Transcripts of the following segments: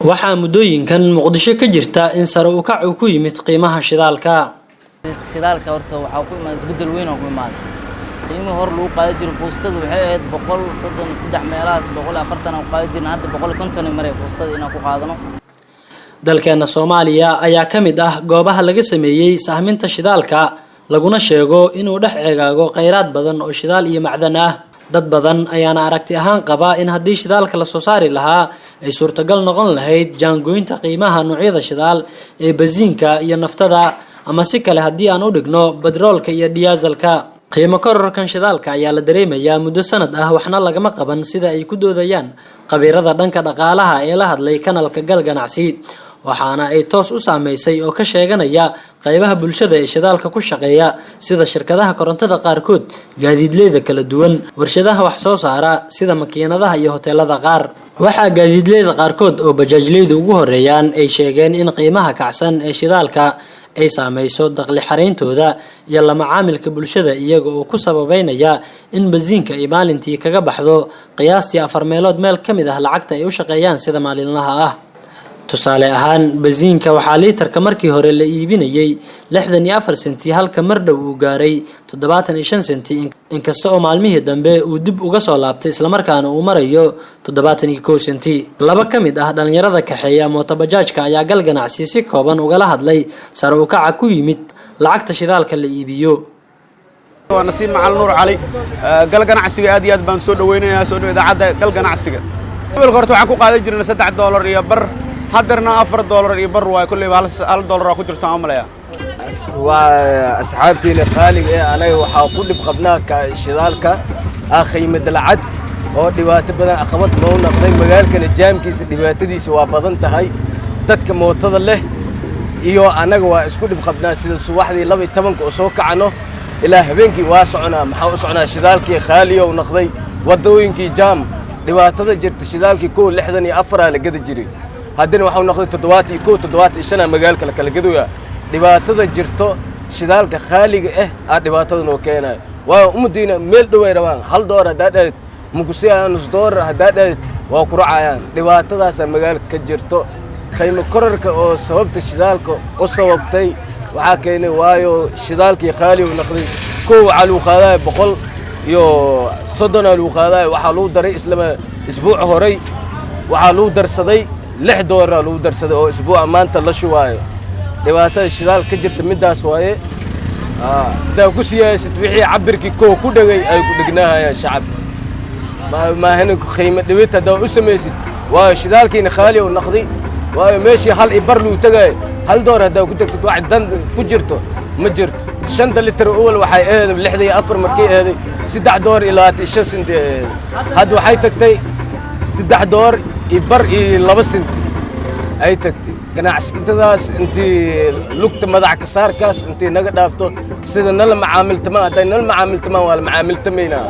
Waxaa muddooyinkan Muqdisho ka jirta in sare u kac uu ku yimid qiimaha shidaalka. Shidaalka horta waxaa ku imaada isbeddel weyn oo ku imaaday. Qiimihii hor lagu qaadi jiray fuustada waxay ahayd 133 meelahaas, 140 aan ku qaadi jirnay. Hadda 150 maray fuustada inaan ku qaadano. Dalkeena Soomaaliya ayaa ka mid ah goobaha laga sameeyey sahminta shidaalka, laguna sheego inuu dhex ceegaago kheyraad badan oo shidaal iyo macdan ah. Dad badan ayaana aragti ahaan qaba in haddii shidaalka la soo saari lahaa ay suurtagal noqon lahayd jaangooynta qiimaha noocyada shidaal ee basiinka iyo naftada, ama si kale haddii aan u dhigno, bedroolka iyo diyaasalka. Qiimo kororkan shidaalka ayaa la dareemayaa muddo sanad ah, waxna lagama qaban, sida ay ku doodayaan khabiirada dhanka dhaqaalaha ee la hadlay kanalka Gal Ganacsi. Waxaana ay toos u saameysay oo ka sheeganaya qaybaha bulshada ee shidaalka ku shaqeeya, sida shirkadaha korontada qaarkood, gaadiidleyda kala duwan, warshadaha wax soo saara sida makiinadaha iyo hoteelada qaar. Waxaa gaadiidleyda qaarkood oo bajaajleydu ugu horeeyaan ay sheegeen in qiimaha kacsan ee shidaalka ay saameyso dakhli xareyntooda iyo la macaamilka bulshada, iyaga oo ku sababeynaya in basiinka ay maalintii kaga baxdo qiyaastii afar meelood meel ka mid ah lacagta ay u shaqeeyaan sida maalinlaha ah. Tusaale ahaan, basiinka waxaa liitarka markii hore la iibinayay 64 senti, halka mar dhow uu gaaray 75 senti, inkasta oo maalmihii dambe uu dib uga soo laabtay, islamarkaana uu marayo 71 senti. Laba ka mid ah dhalinyarada kaxeeya mootobajaajka ayaa Gal Ganacsi si kooban ugala hadlay sare u kaca ku yimid lacagta shidaalka la iibiyo. Waa Nasiib Macalin Nuur Cali. Gal Ganacsiga aad iyo aad baan soo dhaweynayaa, soo dhow idaacadda Gal Ganacsiga. Gobolka horta waxaan ku qaadan jirnay $3.5, haddeerna $4.5 waaye. Kolleyba hal dollar aa ku jirto aan u maleeyaa. Waa asxaabtiina qaaliga ee anaga waxaa ku dhib qabnaa ka shidaalka ah, qiimo dalcad oo dhibaato badan aqabad noo noqday. Magaalkana jaamkiisa dhibaatadiisa waa badan tahay. Dadka mootada leh iyo annaga waa isku dhib qabnaa. Sida subaxdii 12-ka oo soo kacano ilaa habeenkii waa soconaa. Maxaa u soconaa? Shidaalkii khaaliyow noqday, waddooyinkii jaam, dhibaatada jirta. Shidaalkii kow 64-aa la gada jiray, haddana waxau noqday 71, 75-aa magaalka la kala gadoyaa. Dhibaatada jirto, shidaalka khaaliga ah aa dhibaatada noo keenayo, waayo ummaddiina meel dhow ay rabaan. $1 haddaa dhaadid makusiyayaan, nus doolar haddaa dhaadid waa ku racayaan. Dhibaatadaasaa magaalka ka jirto. Qiimo korarka oo sababta shidaalka u sababtay waxaa keenay, waayo shidaalkii khaali uu noqday. Kow waxaa lagu qaadaya 130-aa lagu qaadaya, waxaa lagu daray islama isbuuc horay waxaa lagu darsaday $6-aa lagu darsaday oo isbuuca maanta la shubaayo. Dhibaatada shidaalka ka jirta middaas waaye. Haddaa ku siyaasid wixii cabirkii kow ku dhegay ay ku dhegnahayaan shacabka, maahana qiimo dhibid haddaa u samaysid, waayo shidaalkiina khaali uu noqday. Waayo meeshii hal iyo bar lagu tegaayo, $1 haddaa ku tagtid, wax dan ku jirto ma jirto. Shanta litir owal waxay aheeday 64, markay aheeday $3.25 ay aheeday. Hadda waxay tagtay $3.50 iyo 2 senti ay tagtay. Ganacsatadaas intii lugta madax ka saarkaas intii naga dhaafto, sida nala macaamiltamaan, hadday nala macaamiltamaan waa la macaamiltamaynaa.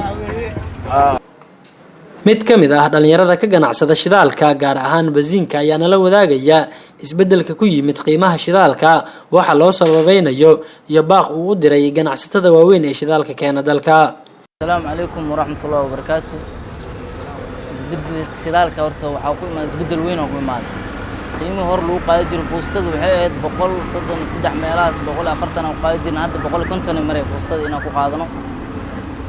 Mid ka mid ah dhalinyarada ka ganacsada shidaalka, gaar ahaan basiinka, ayaa nala wadaagaya isbeddelka ku yimid qiimaha shidaalka, waxa loo sababeynayo iyo baaq uu u diray ganacsatada waaweyn ee shidaalka keena dalka. Asalaamu calaykum waraxmatullahi wabarakaatu. Isbedel shidaalka horta waxaa ku imaada isbeddel weyn oo ku imaaday. Qiimihii hor lagu qaadi jiray fuustada waxay ahayd 133 meelahaas, 140 aan ku qaadi jirnay. Hadda 150 maray fuustada inaan ku qaadano.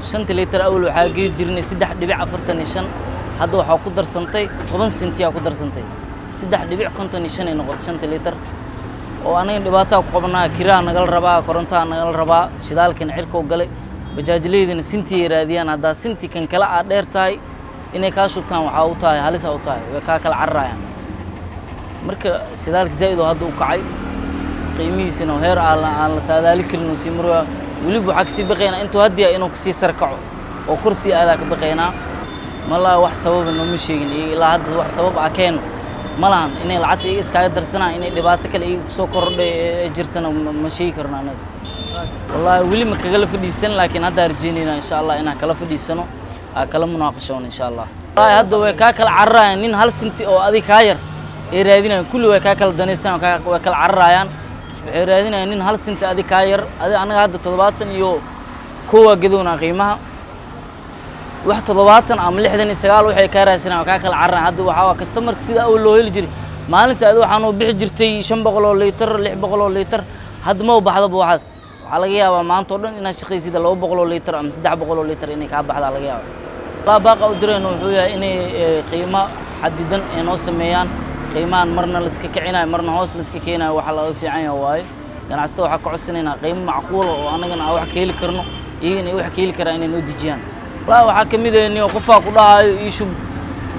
Shanta litir awal waxaa geli jirnay 3.45, hadda waxaa ku darsantay 10 senti aa ku darsantay, 3.55 ay noqotay shanta litir. Oo anaga dhibaataa ku qabanaa, kiraa nagala rabaa, korontaa nagala rabaa, shidaalkina cirkoo galay. Bajaajleydina sintii ay raadiyaan. Haddaa sinti kan kale aad dheer tahay inay kaa shubtaan waxaa u tahay halisa u tahay, way kaa kala cararayaan. Marka shidaalka zaa'id oo hadda u kacay, qiimihiisina heer aan la saadaali karin uu sii maraya. Weliba waxaa kasii baqaynaa intuu haddiya inuu kasii sar kaco oo kor sii aadaa ka baqaynaa. Malaa wax sababa nooma sheegin iyo ilaa hadda wax sabab ah keeno ma lahan. Inay lacagta iyaga iskaaga darsanaan, inay dhibaato kale iyaga kusoo kordhay ee jirtana ma sheegi karno anaga. Wallaahi weli ma kagala fadhiisan, laakiin hadda rajeynayna insha Allah inaan kala fadhiisano, aa kala munaaqashoon insha Allah. Wallaahi hadda way kaa kala cararayaan. Nin hal sinti oo adig kaa yar ay raadinayaan. Kulli way kaa kala danaysanayaan, way kala cararayaan. Waxay raadinayaan nin hal sinti adig kaa yar. Adi anaga hadda 71-aa gadownaa qiimaha, wax 70 ama 69 waxay kaa raadsanayaan, waa kaa kala cararayaan. Hadda waxaa waa customerka sida awal loo heli jiray. Maalinta adi waxaa noo bixi jirtay 500 oo liitar, 600 oo liitar. Hadda ma u baxdaba waxaas. Waxaa laga yaabaa maanta oo dhan inaad shaqaysida 200 oo liitar ama 300 oo liitar inay kaa baxdaa laga yaaba. Walaa baaqa u dirayno wuxuu yahay inay qiimo xadidan ay noo sameeyaan. Qiimahan marna la iska kicinayo, marna hoos la iska keenayo, waxa laga fiican yahay waaye. Ganacsatada waxaa ka codsanaynaa qiimo macquula oo annagana aan wax ka heli karno, iyagana ay wax ka heli karaan, inay noo dejiyaan. Walaa waxaa ka mid ah niyo qofaa ku dhahayo ii shub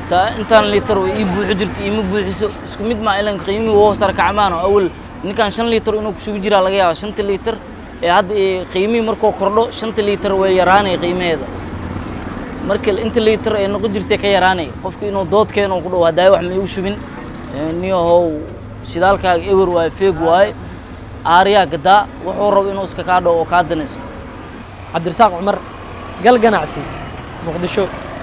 saa intaan liitar oo ii buuxi jirto, iima buuxiso. Isku mid maa ilan qiimihii woo sare kacmaano. Awal ninkan 5 liitar inuu ku shubi jiraa laga yaaba, 5-ta liitar ee hadda qiimihii markuu kordho, 5-ta liitar way yaraanaya qiimaheeda. Marka inta liitar ay noqon jirtay ka yaraanay. Qofka inuu dood keeno, ku dhaw hadaayo wax ma igu shubin, niyahow shidaalkaaga ewer waaye, feeg waaye, aariyaa gadaa, wuxuu rabo inuu iska kaa dhawo oo kaa danaysto. Cabdirasaaq Cumar, Gal Ganacsi, Muqdisho.